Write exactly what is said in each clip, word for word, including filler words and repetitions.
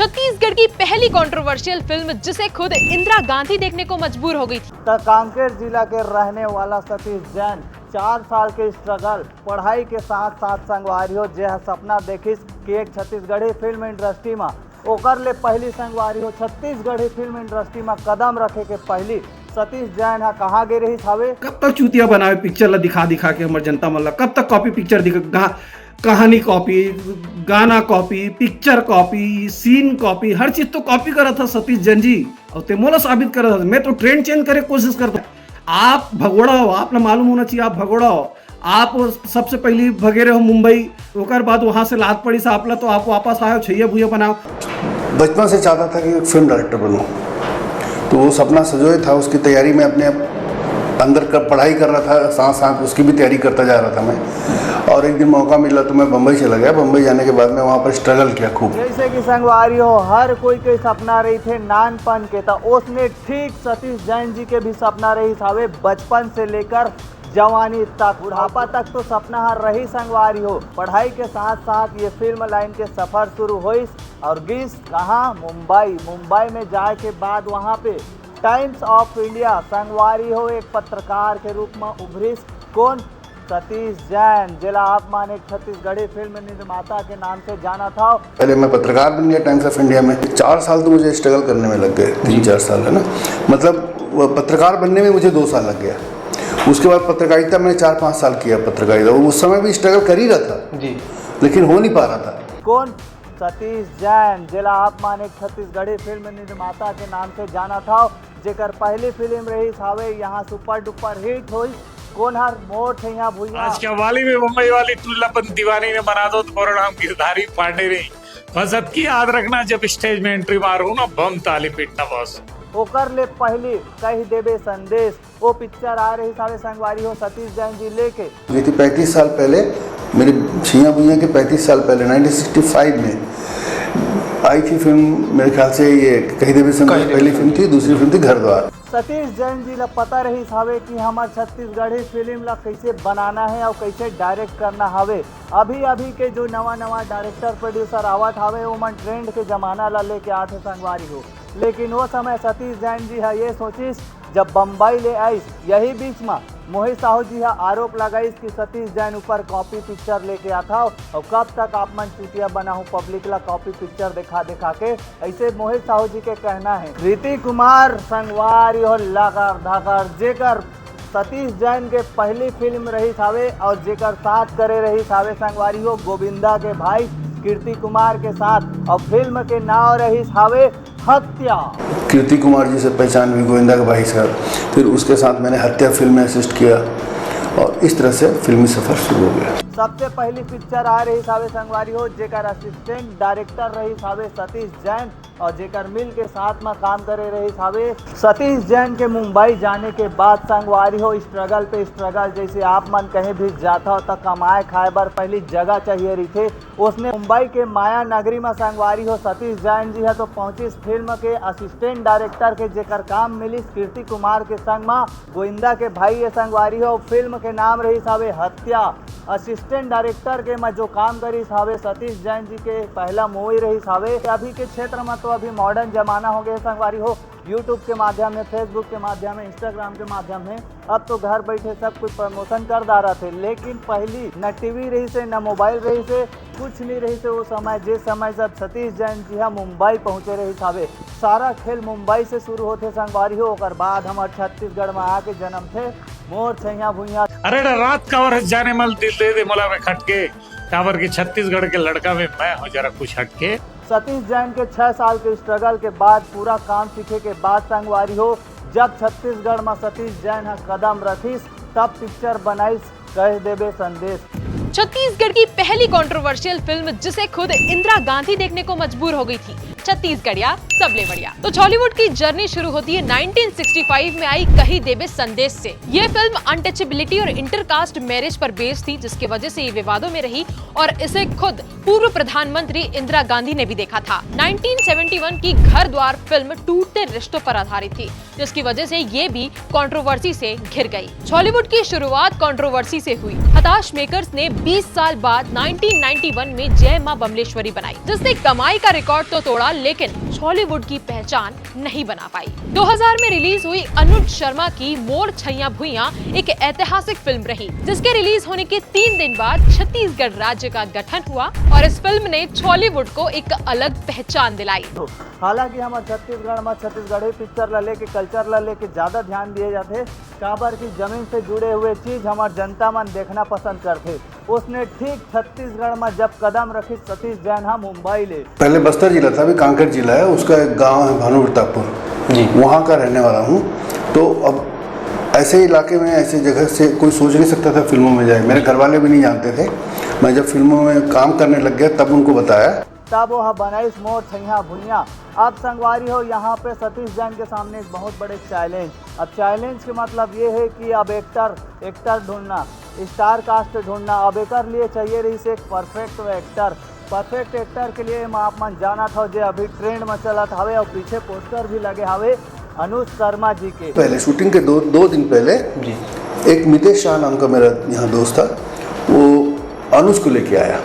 छत्तीसगढ़ की पहली controversial film, जिसे खुद इंदिरा गांधी देखने को मजबूर हो गई थी। त कांकेर जिला के रहने वाला सतीश जैन चार साल के स्ट्रगल, पढ़ाई के साथ साथ संगवारी हो, जे ह सपना देखिस कि एक छत्तीसगढ़ी फिल्म इंडस्ट्री म ओकर ले पहली संगवारी हो छत्तीसगढ़ी फिल्म इंडस्ट्री म कदम रखे के पहली सतीश जैन ह कहाँ गे रहिस हवे। कब तक चूतिया बनावे पिक्चर ला दिखा दिखा के हमर जनता मन ला? कब तक कॉपी पिक्चर दिखा गा, कहानी कॉपी, गाना copy, picture copy, scene copy, हर चीज तो कॉपी करत ह सतीश जैन जी। और ते मोला साबित करत ह, मैं तो ट्रेंड चेंज करे कोशिश करता हूँ। आप भगोड़ा हो, आप ना मालूम होना चाहिए आप भगोड़ा हो। आप सबसे पहली भगे रहे हो मुंबई, ओकर बाद वहां से लात पड़ी से आपला, तो आप वापस आए हो छैया भुइया बनाओ। बचपन से चाहता था कि एक फिल्म डायरेक्टर बनूं, तो वो सपना सजोए था। उसकी तैयारी में अपने अंदर का पढ़ाई कर रहा था, साथ साथ उसकी भी तैयारी करता जा रहा था मैं। और एक दिन मौका मिला तो मैं बम्बई चला गया। बम्बई जाने के बाद मैं वहाँ पर स्ट्रगल किया खूब। जैसे कि संगवारी हो, हर कोई के सपना रहिथे नानपन के, त ओसने ठीक सतीश जैन जी के भी सपना रहिस हवे बचपन से लेकर जवानी तक, बुढ़ापा तक तो सपना हर रही संगवारी हो। पढ़ाई के साथ साथ ये फिल्म लाइन के सफर शुरू होइस और गिस कहाँ? मुंबई। मुंबई में जाए के बाद वहाँ पे टाइम्स ऑफ इंडिया संगवारी हो एक पत्रकार के रूप में उभरिस। कौन? सतीश जैन, जेला आप मन एक छत्तीसगढ़ी फिल्म निर्माता के नाम से जानत हव। पहले मैं पत्रकार बन गया टाइम्स ऑफ इंडिया में। चार साल तो मुझे स्ट्रगल करने में लग गए, तीन चार साल, है ना। मतलब, वो पत्रकार बनने में मुझे दो साल लग गया। उसके बाद पत्रकारिता मैंने चार पाँच साल किया पत्रकारिता, उस समय भी स्ट्रगल कर ही रहा था। जी। लेकिन हो नहीं पा रहा था। कौन? सतीश जैन, जेला आप मन एक छत्तीसगढ़ी फिल्म निर्माता के नाम से जानत हव, जेकर पहली फिल्म रहिस हवे यहाँ सुपर डुपर हिट होइस। कौन हर? मोर छैया भुइया। आज कव्वाली में बम्बई वाली टूल अपन दीवानी में बना दो तो मोर नाम गिरधारी पांडे नहीं। बस अतकी याद रखना, जब स्टेज में एंट्री मारूं ना, बम ताली पीटना बस। ओकर ले पहली कह देबे संदेश, वो पिक्चर आ रहिस हवे संगवारी हो सतीश जैन जी लेके। ये थी पैंतीस साल पहले, मेरे छैया भुइया के पैंतीस साल पहले, नाइनटीन सिक्सटी फ़ाइव में आई थी फिल्म, मेरे ख्याल से ये कह देबे संदेश पहली फिल्म थी, दूसरी फिल्म थी घर द्वार। सतीश जैन जी ला पता रहिस हवे कि हमर छत्तीसगढ़ी फिल्म ला कैसे बनाना है और कैसे डायरेक्ट करना हवे। अभी अभी के जो नवा नवा डायरेक्टर प्रोड्यूसर आवत हवे, ओमन ट्रेंड के जमाना ला लेके आथे संगवारी हो। लेकिन वो समय सतीश जैन जी हा ये सोचिस, जब बम्बई ले आइस, यही बीच में मोहित साहू जी हा आरोप लगाइस कि सतीश जैन ऊपर कॉपी पिक्चर लेके आथव और कब तक आप मन चुतिया बनाहू पब्लिक ला कॉपी पिक्चर दिखा दिखा के, ऐसे मोहित साहू जी के कहना है। कृति कुमार संगवारी हो लकर धकर, जेकर सतीश जैन के पहली फिल्म रहिस हवे और जेकर साथ करे रहिस हवे संगवारी हो गोविंदा के भाई कृति कुमार के साथ, और फिल्म के नाम रहिस हवे हत्या। कृति कुमार जी से पहचान हुई गोविंदा के भाई साहब, फिर उसके साथ मैंने हत्या फिल्म में असिस्ट किया और इस तरह से फिल्मी सफर शुरू हो गया। सबसे पहली पिक्चर आ रहिस हवे संगवारी हो, जेकर असिस्टेंट डायरेक्टर रहिस हवे सतीश जैन और जेकर मिल के साथ में काम करे रहिस हवे। सतीश जैन के मुंबई जाने के बाद संगवारी हो स्ट्रगल पे स्ट्रगल, जैसे आप मन कहीं भी जाता हो तो कमाए खाए बर पहली जगह चाहिए रहिथे। उसने मुंबई के माया नगरी में संगवारी हो सतीश जैन जी है तो पहुंचिस फिल्म के असिस्टेंट डायरेक्टर के, जेकर काम मिलिस कीर्ति कुमार के संग में गोविंदा के भाई। ये संगवारी हो फिल्म के नाम रहिस हवे हत्या। असिस्टेंट डायरेक्टर के में जो काम करिस हवे सतीश जैन जी के पहला मूवी रहिस हवे। अभी के क्षेत्र में तो अभी मॉडर्न जमाना हो गए संगवारी हो, यूट्यूब के माध्यम में, फेसबुक के माध्यम में, इंस्टाग्राम के माध्यम में अब तो घर बैठे सब कुछ प्रमोशन कर डारथे, लेकिन पहली न टीवी रहिसे, न मोबाइल रहिसे, कुछ नहीं रहिसे। वो समय, जे समय जब सतीश जैन जी हा मुंबई पहुंचे रहिस हवे, सारा खेल मुंबई से शुरू होथे संगवारी हो। ओकर बाद हमर छत्तीसगढ़ में आके जन्मथे मोर छैया भुइया। अरे रे, रात का और जाने मल दिल दे दे मोला में खटके, काबर के छत्तीसगढ़ के लड़का में मैं हूँ जरा कुछ हटके। सतीश जैन के छह साल के स्ट्रगल के बाद, पूरा काम सीखे के बाद संगवारी हो, जब छत्तीसगढ़ में सतीश जैन हा कदम रखिस, तब पिक्चर बनाइस कह देबे संदेश। छत्तीसगढ़ की पहली कंट्रोवर्शियल फिल्म, जिसे खुद इंदिरा गांधी देखने को मजबूर हो गई थी। छत्तीसगढ़िया सबले बढ़िया। तो छॉलीवुड की जर्नी शुरू होती है नाइनटीन सिक्सटी फ़ाइव में आई कही देबे संदेश से। ये फिल्म अनटचेबिलिटी और इंटरकास्ट मैरिज पर बेस्ड थी, जिसकी वजह से ये विवादों में रही और इसे खुद पूर्व प्रधानमंत्री इंदिरा गांधी ने भी देखा था। नाइनटीन सेवेंटी वन की घर द्वार फिल्म टूटते रिश्तों पर आधारित थी, जिसकी वजह से ये भी कंट्रोवर्सी से घिर गई। छॉलीवुड की शुरुआत कंट्रोवर्सी से हुई। ताश मेकर्स ने बीस साल बाद नाइनटीन नाइंटी वन में जय मां बमलेश्वरी बनाई, जिसने कमाई का रिकॉर्ड तो तोड़ा, लेकिन छॉलीवुड की पहचान नहीं बना पाई। दो हज़ार में रिलीज हुई अनुज शर्मा की मोर छैया भुइयां एक ऐतिहासिक फिल्म रही, जिसके रिलीज होने के तीन दिन बाद छत्तीसगढ़ राज्य का गठन हुआ और इस फिल्म ने छॉलीवुड को एक अलग पहचान दिलाई। हालांकि हमर छत्तीसगढ़ में छत्तीसगढ़ी पिक्चर ला लेके, कल्चर ला लेके ज्यादा ध्यान दिए जाते, काबर की जमीन से जुड़े हुए चीज हमर जनता मन देखना पसंद करते। उसने ठीक छत्तीसगढ़ में जब कदम रखी सतीश जैन हा मुंबई ले। पहले बस्तर जिला था, अभी कांकेर जिला है। उसका एक गांव है भानु प्रतापपुर, जी। वहाँ का रहने वाला हूँ। तो अब ऐसे इलाके में, ऐसे जगह से कोई सोच नहीं सकता था फिल्मों में जाए। मेरे घर वाले भी नहीं जानते थे। मैं जब फिल्मों में काम करने लग गया, तब उनको बताया। तब वह बनाइस मोर छैया भुइयां। अब संगवारी हो, यहाँ पे सतीश जैन के सामने एक बहुत बड़े चैलेंज। अब चैलेंज के मतलब ये है कि अब एक्टर एक्टर ढूंढना, स्टार कास्ट ढूंढना। अब एकर लिए चाहिए रही से एक परफेक्ट एक्टर। परफेक्ट एक्टर के लिए मैं आप मन जानत हव जे अभी ट्रेंड में चलत हवे और पीछे पोस्टर भी लगे हवे अनुज शर्मा जी के। पहले शूटिंग के दो दो दिन पहले जी। एक मितेश शाह नाम का मेरा यहाँ दोस्त था, वो अनुज को लेके आया।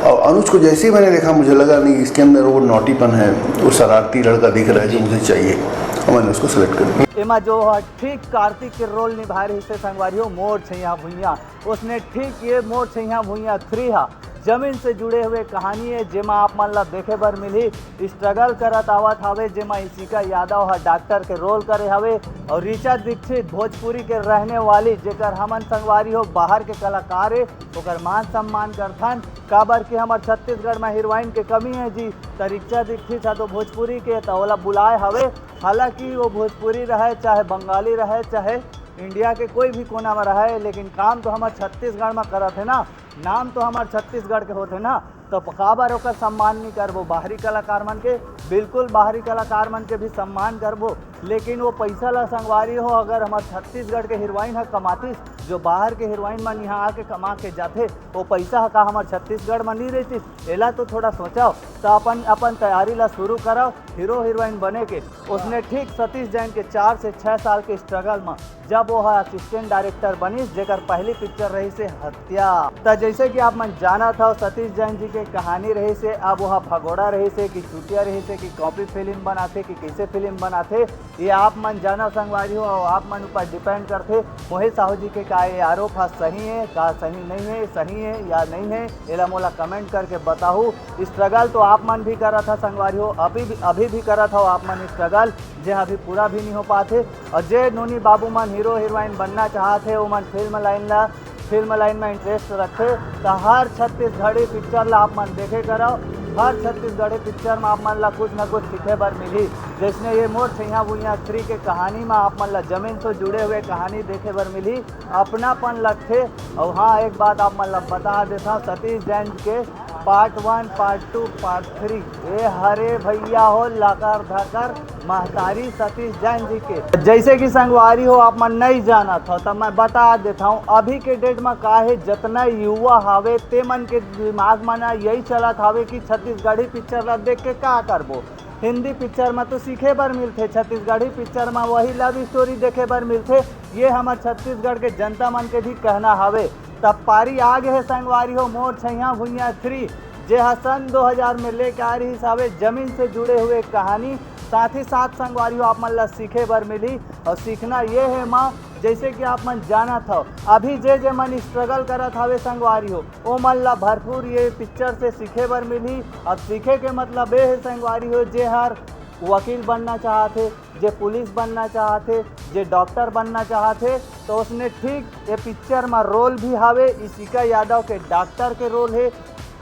और अनुज को जैसे ही मैंने देखा, मुझे लगा, नहीं, इसके अंदर वो नॉटीपन है, वो शरारती लड़का दिख रहा है जो मुझे चाहिए, और मैंने उसको सिलेक्ट कर दिया। एमा जो ह ठीक कार्तिक के रोल निभाए रही से संगवारी हो मोर छैया भुइयां। उसने ठीक ये मोर छैया भुइयां थ्री हा जमीन से जुड़े हुए कहानी है, जेमा आप मन ला देखे बर मिलही स्ट्रगल करत आवत हावे, जेमा इशिका यादव हा डॉक्टर के रोल करे हवे और ऋचा दीक्षित भोजपुरी के रहने वाली, जेकर हमन संगवारी हो बाहर के कलाकार है, ओकर मान सम्मान करथन, काबर कि हमर छत्तीसगढ़ में हीरोइन के कमी है जी। त ऋचा दीक्षित हा तो भोजपुरी के, त ओला बुलाए हवे। हालांकि वो भोजपुरी रहे, चाहे बंगाली रहे, चाहे इंडिया के कोई भी कोना में रहे, लेकिन काम तो हमर छत्तीसगढ़ में करत है ना, नाम तो हमर छत्तीसगढ़ के होथे ना, तो काबर ओकर सम्मान नहीं करबो? बाहरी कलाकार मन के, बिल्कुल बाहरी कलाकार मन के भी सम्मान करबो, लेकिन वो पैसा ला संगवारी हो, अगर हमर छत्तीसगढ़ के हीरोइन ह कमातिस, जो बाहर के हीरोइन मन यहाँ आके कमा के जाथे, वो पैसा ह का हमर छत्तीसगढ़ में नहीं रहतिस? एला तो थोड़ा सोचव, तो अपन अपन तैयारी ला शुरू करव हीरो हीरोइन बने के। उसने ठीक सतीश जैन के चार से छह साल के स्ट्रगल में जब वो असिस्टेंट डायरेक्टर बनिस, जेकर पहली पिक्चर रही से हत्या। त जैसे कि आप मन जानत हव, सतीश जैन जी के कहानी रही से, अब वो भगोड़ा रही से कि चुटिया रही से कि कॉपी फिल्म बनाथे कि कैसे फिल्म बनाथे, ये आप मन जानव संगवारी हो, और आप मन ऊपर डिपेंड करथे। मोहित साहू जी के का ये आरोप हा सही है, का सही नहीं है, सही है या नहीं है, एला मोला कमेंट करके बताहू। स्ट्रगल तो आप मन भी करत हा संगवारी हो, अभी भी, अभी भी करत हो आप मन स्ट्रगल, जे अभी पूरा भी नहीं हो पाथे। और जे नोनी बाबू मन हीरो हीरोइन बनना चाहत हे, ओमन फिल्म लाइन ला, फिल्म लाइन में इंटरेस्ट रखे, तो हर छत्तीसगढ़ी पिक्चर ला आप मन देखे करव। हर छत्तीसगढ़ी पिक्चर में आप मन ला कुछ न कुछ सीखे बर मिली। जैसने ये मोर छैया भुइयां थ्री के कहानी में आप मन ला जमीन से जुड़े हुए कहानी देखे बर मिली, अपनापन लगथे। और हाँ, एक बात आप मन ला बता देता हूँ, सतीश जैन के पार्ट वन, पार्ट टू, पार्ट थ्री, ए हरे भैया हो लकर धकर महतारी सतीश जैन जी के। जैसे कि संगवारी हो, आप मन नहीं जानत हो, तब मैं बता देता हूँ, अभी के डेट में का है, जितना युवा हावे ते मन के दिमाग में ना यही चलत हावे कि छत्तीसगढ़ी पिक्चर ला देख के का करबो। हिंदी पिक्चर में तो सीखे बर मिलथे, छत्तीसगढ़ी पिक्चर में वही लव स्टोरी देखे बर मिलथे। ये हमर छत्तीसगढ़ के जनता मन के भी कहना हवे। तब पारी आ गे हे संगवारी हो मोर छैया भुइयां थ्री, जे ह सन दो हज़ार में लेके आ रही हवे जमीन से जुड़े हुए कहानी। साथ ही साथ संगवारी हो, आप मन ला सीखे बर मिली। और सीखना ये है माँ, जैसे कि आप मन जानत हो, अभी जे जे मन स्ट्रगल करत हवे संगवारी हो, ओ मन ला भरपूर ये पिक्चर से सीखे बर मिली। अब सीखे के मतलब ये है संगवारी हो, जे हर वकील बनना चाहत हे, जे पुलिस बनना चाहत हे, जे डॉक्टर बनना चाहत हे, तो उसने ठीक ये पिक्चर में रोल भी हावे। इशिका यादव के डॉक्टर के रोल है,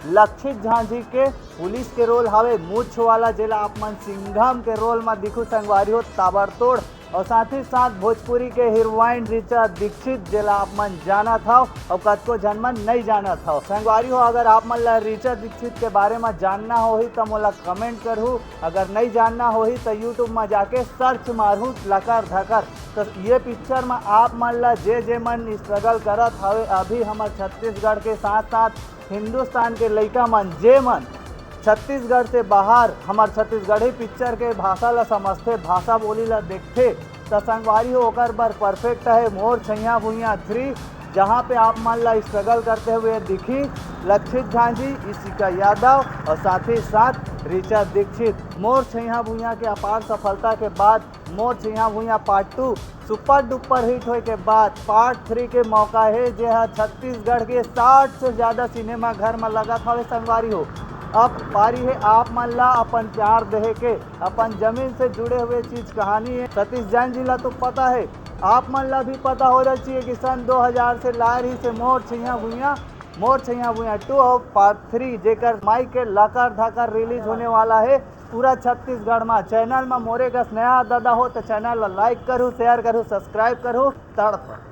लक्षित झांझी के पुलिस के रोल हावे, मूछ वाला, जेला आप मन सिंघम के रोल में दिखू संगवारी हो, ताबड़तोड़। और साथ ही साथ भोजपुरी के हीरोइन ऋचा दीक्षित, जेला आप मन जानत हव और कतको झन मन नहीं जानत हव। संगवारी हो, अगर आप मन ला ऋचा दीक्षित के बारे में जानना होही, तो मोला कमेंट करहू। अगर नहीं जानना होही, तो YouTube में जाके सर्च मारहू लकर धकर। तो ये पिक्चर में आप मन ला जे जे मन स्ट्रगल करत हवे, अभी हमर छत्तीसगढ़ के साथ साथ हिंदुस्तान के लइका मन, जे मन छत्तीसगढ़ से बाहर हमर छत्तीसगढ़ी पिक्चर के भाषा ला समझथे, भाषा बोली ला देखथे, त संगवारी हो, ओकर बर परफेक्ट है मोर छैया भुइयां थ्री। जहां पे आप मन ला स्ट्रगल करते हुए दिखी लक्षित झांझी, इशिका यादव और साथ ही साथ ऋचा दीक्षित। मोर छइहां भुइयां के अपार सफलता के बाद मोर छइहां भुइयां part two super duper hit होए के बाद पार्ट थ्री के मौका हे, जे ह छत्तीसगढ़ के साठ से ज्यादा सिनेमा घर म लगत हवे संगवारी हो। अब पारी हे आप मन ला अपन प्यार देहे के, अपन जमीन से जुड़े हुए चीज कहानी हे। सतीश जैन जी ला तो पता हे, आप मन ला भी पता होना चाहिए कि सन दो हज़ार से लाए रही से मोर छइहां भुइयां, मोर छइहां भुइयां टू और पार्ट थ्री, जेकर माई के लकर धकर रिलीज होने वाला हे पूरा छत्तीसगढ़ मा। चैनल मा मोरे कस नया ददा हो तो चैनल ला लाइक करू, शेयर करू, सब्सक्राइब करू। तड़प।